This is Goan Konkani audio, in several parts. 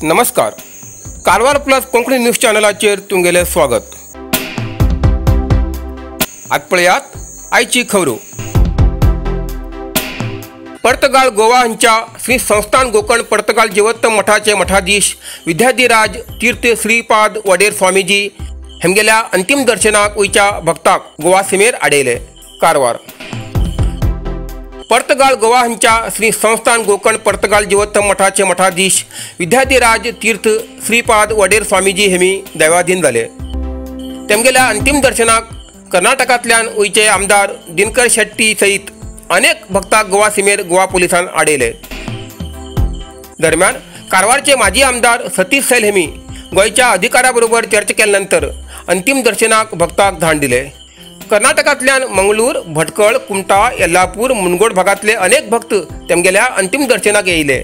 नमस्कार, कारवार प्लस कोंकणी न्यूज चॅनलाचेर तुमगेलें स्वागत। आज पळयात आयची खबरो। पर्तगाळ गोवा हांच्या श्री संस्थान गोकर्ण पर्तगाळ जिवोत्तम मठाचे मठाधीश विद्याधिराज तीर्थ श्रीपाद वडेर स्वामीजी हेमगेल्या अंतिम दर्शनाक वयच्या भक्ताक गोवा सिमेर आडयले। कारवार पर्तगाळ गोवा हांच्या श्री संस्थान गोकर्ण पर्तगाळ जिवोत्तम मठाचे मठाधीश विद्याधिराज तीर्थ श्रीपाद वडेर स्वामीजी हेमी दैवाधीन जाले। तेमगेल्या अंतिम दर्शनाक कर्नाटकांतल्यान वयचे आमदार दिनकर शेट्टी सहित अनेक भक्ताक गोवा सिमेर गोवा पुलिसान आडयले। दरम्यान कारवारचे माजी आमदार सतीश सैल हेमी गोंयच्या अधिकाऱ्या बरोबर चर्चा केल्या नंतर अंतिम दर्शनाक भक्ताक धाड दिले। कर्नाटकांतल्यान मंगळूर, भटकळ, कुमटा, येल्लापूर, मुनगोड भागांतले अनेक भक्त तेमगेल्या अंतिम दर्शनाक येयले।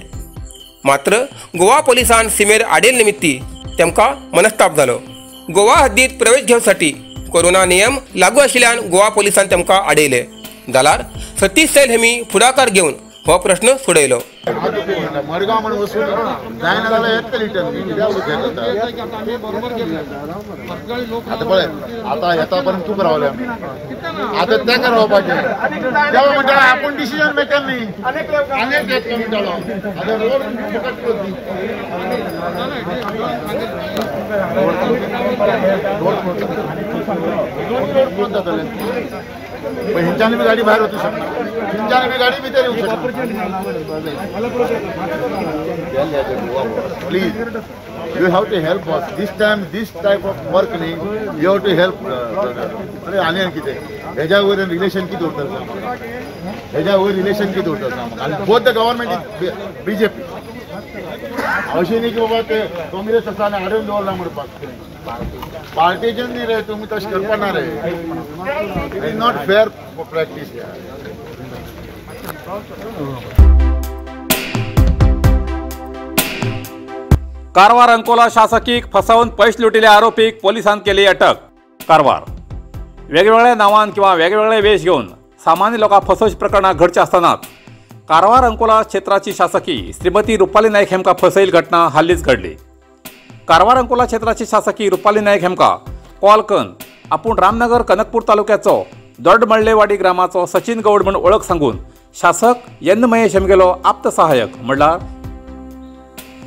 मात्र गोवा पोलिसान सिमेर आडेल निमित्ती तेमकां मनस्ताप जालो। गोवा हद्दीत प्रवेश घेवसाठी कोरोना नियम लागू आशिल्ल्यान गोवा पोलिसान तेमकां आडयले। जाल्यार सतीश सैल हेमी फुडाकार घेवन हो प्रश्न सोडयलो। मडगांव म्हण वचून जायना जाल्यार येतले रिटर्न। आतां पळय, आतां येता पर्यंत तुका रावले आमी, आतां तेका रावपाचें। तेवा म्हणटा आपूण डिसिजन मेकर न्ही, आनी येतलो म्हणटालो। आतां रोड फकत दोन रोड क्लोज जातले। हिंच्यान बी गाडी भायर वचूं शकना, हिंच्यान बी गाडी भितर येवं शकना। Please, you have to help us this time. This type of work न्ही, you have to help. अरे आनी आनी कितें हेज्या वयर रिलेशन कितें उरतलें सांग म्हाका, हेज्या वयर रिलेशन कितें उरतलें सांग म्हाका। आनी both the government is BJP. अशें न्ही की बाबा ते काँग्रेस आसा आनी आडोवन दवरला म्हणपाक। पार्टीजन न्ही रे, तुमी तशें करपा ना रे। It is not fair practice. Karwar Ankola शासकीक फसवून पैसे लुटिल्ल्या आरोपीक पोलिसान केली अटक। कारवार वेगवेगळ्या नांवान किंवा वेगवेगळे वेश घेवन सामान्य लोकांक फसोवचे प्रकरणां घडचे आसतनाच कारवार अंकोला क्षेत्राची शासकी श्रीमती रुपाली नायक हेमकां फसयिल्ली घटना हालींच घडली। कारवार अंकोला क्षेत्राची शासकी रुपाली नायक हेमकां कॉल करून आपूण रामनगर कनकपूर तालुक्याचो दोडमळ्ळेवाडी ग्रामाचो सचिन गौड म्हूण वळख सांगून शासक एन महेश हेमगेलो आप्त सहाय्यक म्हणल्यार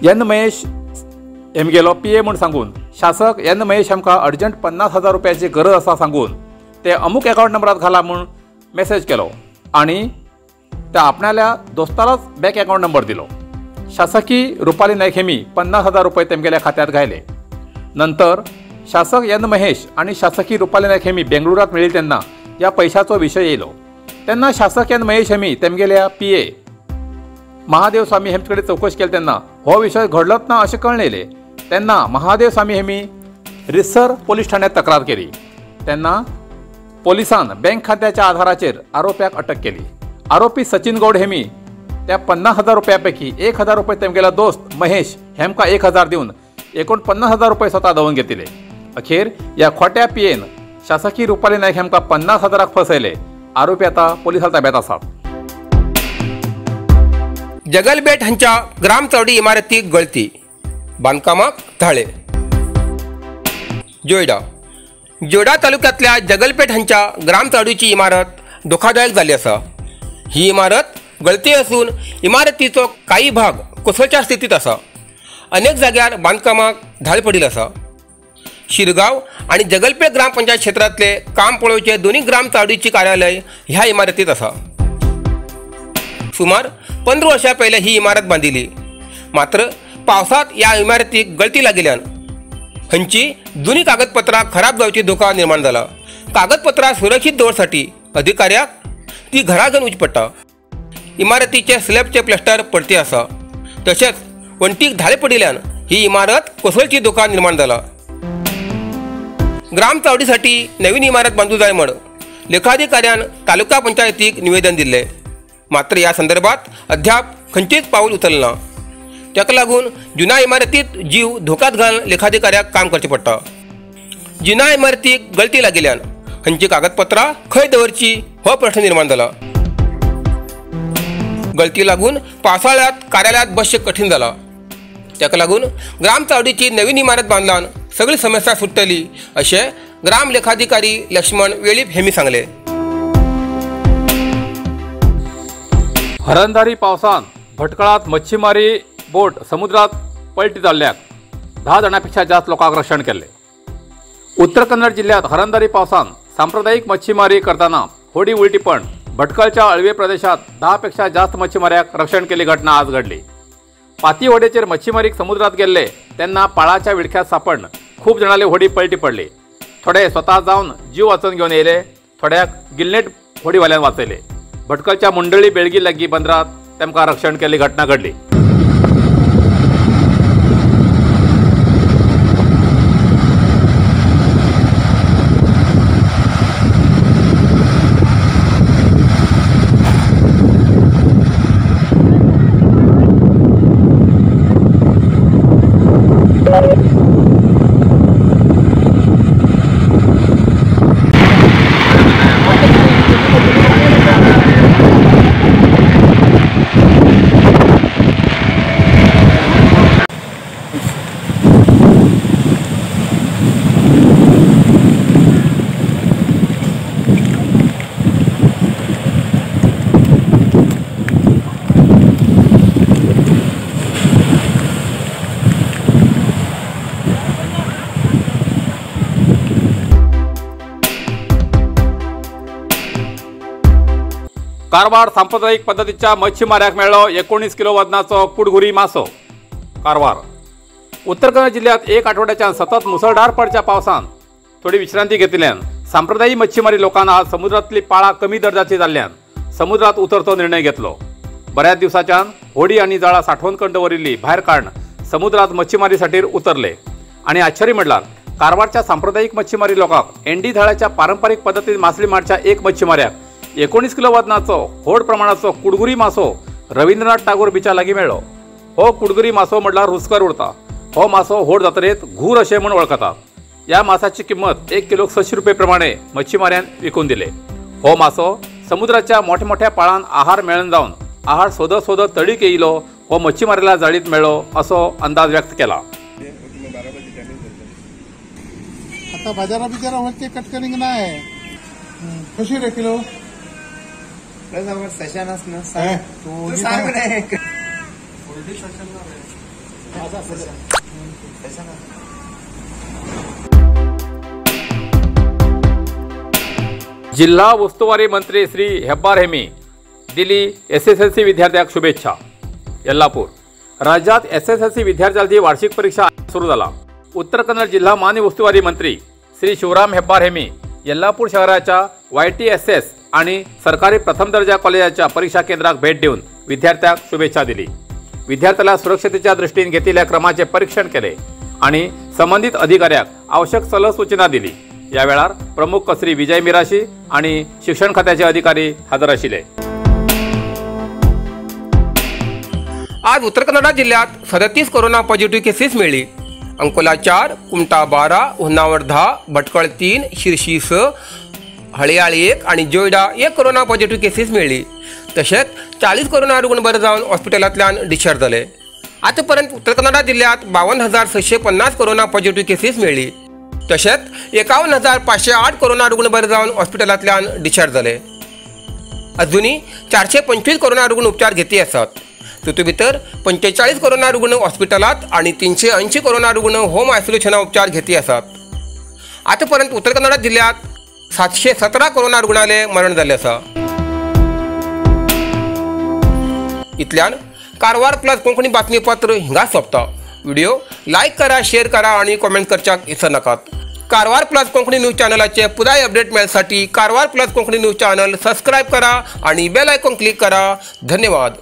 एन महेश हेमगेलो पी ए म्हूण सांगून शासक एन महेश हेमकां अर्जंट 50,000 रुपयाची गरज आसा सांगून ते अमूक अकावंट नंबरात घाला म्हूण मेसेज केलो आनी त्या आपणाल्या दोस्तालाच बँक अकावंट नंबर दिलो। शासकी रुपाली नायक हेमी 50,000 रुपये तेमगेल्या खात्यात घायले। नंतर शासक एन महेश आनी शासकी रुपाली नायक हेमी बेंगळुरात मेळिल्ले तेन्ना ह्या पैशाचो विशय येयलो। तेन्ना शासक एन महेश हेमी तेमगेल्या पी ए महादेव स्वामी हेमचे कडेन चवकशी केली तेन्ना हो विशय घडलोच ना अशें कळ्ळें येयलें। तेन्ना महादेव स्वामी हेमी रिसर पोलीस ठाण्यात तक्रार केली। तेन्ना पोलिसान बँक खात्याच्या आधाराचेर आरोप्याक अटक केली। आरोपी सचिन गौड हेमी त्या 50,000 रुपयापैकी 1,000 रुपये तेमगेला दोस्त महेश हेमकां 1,000 दिवन एकूण 50,000 रुपये स्वता दवरून घेतिले। अखेर ह्या खोट्या पियेन शासकी रुपाली नायक हेमकां 50,000 फसयले। आरोपी आता पोलिसां ताब्यात आसात। जगलबेट हांच्या ग्राम चावडी इमारतीक गळती, बांदकामाक धाळे। जोयडा जोयडा तालुक्यांतल्या जगलपेठ हांच्या ग्राम चावडीची इमारत धोकादायक जाल्ली आसा। ही इमारत गळती असून इमारतीचो काही भाग कोसळच्या स्थितीत आसा। अनेक जाग्यार बांदकामाक धाळ पडिल्ली आसा। शिरगांव आनी जगलपेठ ग्रामपंचायत क्षेत्रांतले काम पळोवचे दोन्ही ग्राम चावडीची कार्यालय ह्या इमारतीत आसा। सुमार 15 वर्षां पयलीं ही इमारत बांदिल्ली, मात्र पावसात ह्या इमारतीक गळती लागिल्ल्यान हंची जुनी कागदपत्रां खराब जावची धोका निर्माण जाला। कागदपत्रां सुरक्षीत दवरसाठी अधिकाऱ्याक ती घरा घेवन वचची पडटा। इमारतीचे स्लॅबचे प्लास्टर पडते आसा, तशेंच वण्टीक धाळे पडिल्ल्यान ही इमारत कोसळची धोका निर्माण जाला। ग्राम चावडीसाठी नवीन इमारत बांदू जाय म्हण लेखाधिकाऱ्यान तालुका पंचायतीक निवेदन दिल्लें, मात्र ह्या संदर्भात अद्याप खंयचेच पावल उचलना। ताका लागून जुन्या इमारतीत जीव धोक्यात घालून लेखाधिकाऱ्याक काम करचें पडटा। जुन्या इमारतीक गळती लागिल्ल्यान हांची कागदपत्रां खंय दवरची हो प्रश्न निर्माण जाला। गळती लागून पावसाळ्यात कार्यालयात बसचें कठीण जाला। ताका लागून ग्राम चावडीची नवीन इमारत बांदल्यान सगळी समस्या सुट्टली अशें ग्राम लेखाधिकारी लक्ष्मण वेळीप हेमी सांगले. हरंधारी पावसान भटकळात मच्छीमारी बोट समुद्रात पलटी जाल्ल्याक 10 जाणांपेक्षा जास्त लोकांक रक्षण केले. उत्तर कन्नड जिल्ह्यात हरंधारी पावसान सांप्रदायिक मच्छीमारी करताना होडी उलटी पण भटकळच्या अळवे प्रदेशात 10 पेक्षा जास्त मच्छीमाऱ्याक रक्षण केल्ली घटना आज घडली. पाती होडयेचेर मच्छीमारीक समुद्रात गेल्ले तेन्ना पाळाच्या विडख्यात सापडण खूब जाणांली होडी पलटी पडली. थोडे स्वता जावन जीव वाचोवन घेवन येयले, थोड्याक गिलनेट होडीवाल्यान वाचयले. भटकळच्या मुंडळी बेळगी लागीं बंदरात तेमकां रक्षण केल्ली घटना घडली. कारवार सांप्रदायिक पद्दतीच्या मच्छीमाऱ्याक मेळ्ळो 19 किलो वजनाचो कुडगुरी मासो. कारवार उत्तर कन्नड जिल्ह्यात एक आठवड्याच्यान सतत मुसळधार पडच्या पावसान थोडी विश्रांती घेतिल्ल्यान सांप्रदायिक मच्छीमारी लोकांना आज समुद्रातली पाळा कमी दर्जाची जाल्ल्यान समुद्रात उतरतो निर्णय घेतलो. बऱ्याच दिवसाच्यान होडी आनी जाळां साठोवन करून दवरिल्ली भायर काडून समुद्रात मच्छीमारीसाठी उतरले. आनी आश्चर्य म्हणल्यार कारवारच्या सांप्रदायिक मच्छीमारी लोकांक एंडी धाळ्याच्या पारंपरिक पद्दतीन मासळी मारच्या एक मच्छीमाऱ्याक 19 किलो वजनाचो व्हड प्रमाणाचो कुडगुरी मासो रवींद्रनाथ टागोर बिचा लागीं मेळ्ळो. हो कुडगुरी मासो म्हणल्यार रुचकर उरता. हो मासो व्हड जात्रेत घूर अशें म्हूण वळखतात. ह्या मासाची किंमत 1 किलोक 600 रुपये प्रमाणे मच्छीमाऱ्यान विकून दिले. हो मासो समुद्राच्या मोठ्या मोठ्या पाळान आहार मेळन जावन आहार सोदत सोदत तडीक येयलो हो मच्छीमाऱ्याला जाळीत मेळ्ळो असो अंदाज व्यक्त केला. आता बाजारा बिजारा वरती कटकनिंग नाही. कशी रे किलो? जिल्हा उस्तुवारी मंत्री श्री हेब्बार हेमी दिली SSLC विद्यार्थ्यांक शुभेच्छा. येल्लापूर राज्यात SSLC विद्यार्थ्यांची वार्षिक परीक्षा सुरू झाला. उत्तर कन्नड जिल्हा मान्य उस्तुवारी मंत्री श्री शिवराम हेब्बार हेमी येल्लापूर शहराच्या YTSS आणि सरकारी प्रथम दर्जा कॉलेजाच्या परीक्षा केंद्राक भेट देऊन विद्यार्थ्यांक शुभेच्छा दिली. विद्यार्थ्याला सुरक्षतेच्या दृष्टीने घेतलेल्या क्रमाचे परीक्षण केले आणि संबंधित अधिकाऱ्याक आवश्यक सलह सूचना दिली. या वेळार प्रमुख कसरी विजय मिराशी आणि शिक्षण खात्याचे अधिकारी हजर आशिल्ले. आज उत्तर कन्नडा जिल्ह्यात 37 कोरोना पॉझिटिव्ह केसेस मिळली. अंकोला 4, कुमटा 12, होन्नावर 10, भटकळ 3, शिरशी 6, हळयाळी 1 आणि जोयडा 1 कोरोना पॉझिटिव्ह केसेस मिळली. तशेंच 40 कोरोना रुग्ण बरे जावन हॉस्पिटलांतल्यान डिस्चार्ज जाले. आतापर्यंत उत्तर कन्नडा जिल्ह्यात 52,650 कोरोना पॉझिटिव्ह केसेस मिळली. तशेंच 51,508 कोरोना रुग्ण बरे जावन हॉस्पिटलांतल्यान डिस्चार्ज जाले. अजुनूय 425 कोरोना रुग्ण उपचार घेती आसात. तातूंत भितर 45 कोरोना रुग्ण हॉस्पिटलांत आनी 380 कोरोना रुग्ण होम आयसोलेशना उपचार घेती आसात. आतापर्यंत उत्तर कन्नडा जिल्ह्यात 717 कोरोना रुग्णाले मरण जाल्लें आसा. इतल्यान कारवार प्लस कोंकणी बातमीपत्र हिंगा सोंपता. व्हिडिओ लायक करा, शेअर करा आणि कॉमेंट करच्याक विसरनाकात. कारवार प्लस कोंकणी न्यूज चॅनलाचे पुराय update मेळसाठी Karwar plus Konkani news channel subscribe करा आणि बेल आयकॉन क्लिक करा. धन्यवाद.